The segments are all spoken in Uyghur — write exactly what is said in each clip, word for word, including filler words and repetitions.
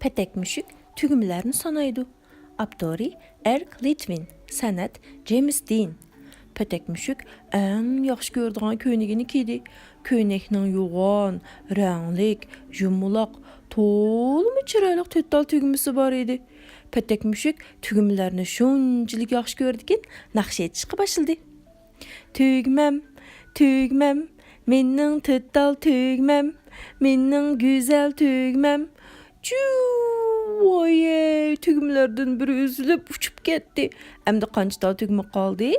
پەتەك مۈشۈك تۈگمىلەرنى سانايدۇ. ئاپتورى: ئېرىك لىتۋىن. سەنئەت: جېيمىس دىن. پەتەك مۈشۈك ئەڭ ياخشى كۆرىدىغان كۆينىكىنى كىيدى. كۆينەكنىڭ يوغان، رەڭلىك، يۇمىلاق، تولىمۇ چىرايلىق تۆت تال تۈگمىسى بار ئىدى. پەتەك مۈشۈك تۈگمىلەرنى شۇنچىلىك ياخشى كۆرىدىكەن، ناخشا ئېيتىشقا باشلىدى. تۈگمەم، تۈگمەم، مېنىڭ تۆت تال تۈگمەم، مېنىڭ گۈزەل تۈگمەم. چۇۋايەي، تۈگمىلەردىن بىرى ئۈزۈلۈپ ئۇچۇپ كەتتى. ئەمدى قانچە تال تۈگمە قالدى؟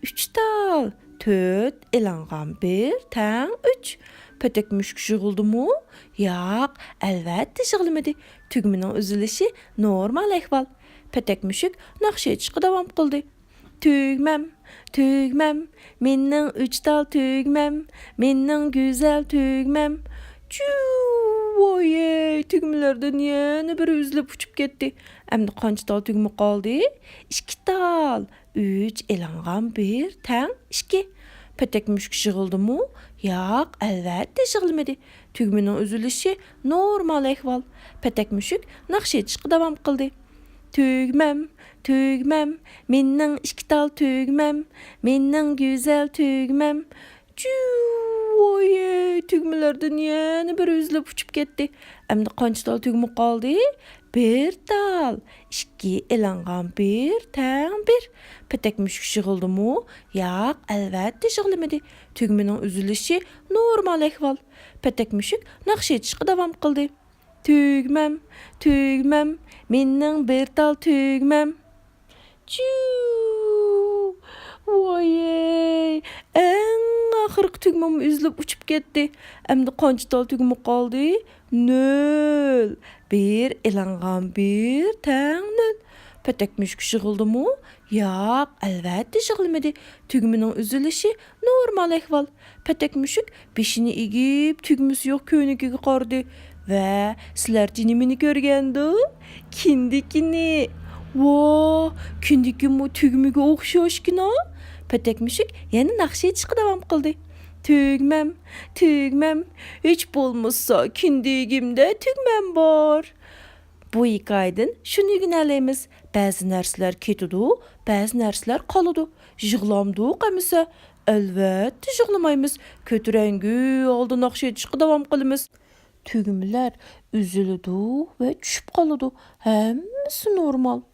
ئۈچ تال. تۆت ئېلىنغان بىر تەڭ ئۈچ. پەتەك مۈشۈك يىغلىدىمۇ؟ ياق، ئەلۋەتتە يىغلىمىدى. تۈگمىنىڭ ئۈزۈلۈشى نورمال ئەھۋال. پەتەك مۈشۈك ناخشا ئېيتىشقا داۋام قىلدى. تۈگمەم، تۈگمەم، مېنىڭ ئۈچ تال تۈگمەم، مېنىڭ گۈزەل تۈگمەم. چۇۋايەي، تۈگمىلەردىن يەنە بىرى ئۈزۈلۈپ ئۇچۇپ كەتتى. ئەمدى قانچە تال تۈگمە قالدى؟ ئىككى تال. ئۈچ ئېلىنغان بىر تەڭ ئىككى. پەتەك مۈشۈك يىغلىدىمۇ؟ ياق، ئەلۋەتتە يىغلىمىدى. تۈگمىنىڭ ئۈزۈلۈشى نورمال ئەھۋال. پەتەك مۈشۈك ناخشا ئېيتىشقا داۋام قىلدى. تۈگمەم، تۈگمەم، مېنىڭ ئىككى تال تۈگمەم، مېنىڭ گۈزەل تۈگمەم. چۇۋايەي، تۈگمىلەردىن يەنە بىرى ئۈزۈلۈپ ئۇچۇپ كەتتى. ئەمدى قانچە تال تۈگمە قالدى؟ بىر تال. ئىككى ئېلىنغان بىر تەڭ بىر. پەتەك مۈشۈك يىغلىدىمۇ؟ ياق، ئەلۋەتتە يىغلىمىدى. تۈگمىنىڭ ئۈزۈلۈشى نورمال ئەھۋال. پەتەك مۈشۈك ناخشا ئېيتىشقا داۋام قىلدى. تۈگمەم، تۈگمەم، مېنىڭ بىر تال تۈگمەم. چۇ! ۋايەي! ئەڭ ئاخىرقى تۈگمىمۇ ئۈزۈلۈپ ئۇچۇپ كەتتى. ئەمدى قانچە تال تۈگمە قالدى؟ نۆل. بىر ئېلىنغان بىر تەڭ نۆل. پەتەك مۈشۈك يىغلىدىمۇ؟ ياق، ئەلۋەتتە يىغلىمىدى. تۈگمىنىڭ ئۈزۈلۈشى نورمال ئەھۋال. پەتەك مۈشۈك بېشىنى ئېگىپ، تۈگمىسى يوق كۆينىكىگە قارىدى. ۋە سىلەرچە نېمىنى كۆرگەندۇ؟ كىندىكىنى. ۋاھ، كىندىكىمۇ تۈگمىگە ئوخشاشكىنا. پەتەك مۈشۈك يەنە ناخشا ئېيتىشقا داۋام قىلدى. تۈگمەم، تۈگمەم، ھېچ بولمىسا كىندىكىمدە تۈگمەم بار. بۇ ھېكايىدىن شۇنى ئۆگىنەلەيمىز، بەزى نەرسىلەر كېتىدۇ، بەزى نەرسىلەر قالىدۇ. يىغلامدۇق ئەمىسە؟ ئەلۋەتتە يىغلىمايمىز، كۆتۈرەڭگۈ ھالدا ناخشا ئېيتىشقا داۋام قىلىمىز. تۈگمىلەر ئۈزۈلىدۇ ۋە چۈشۈپ قالىدۇ، ھەممىسى نورمال.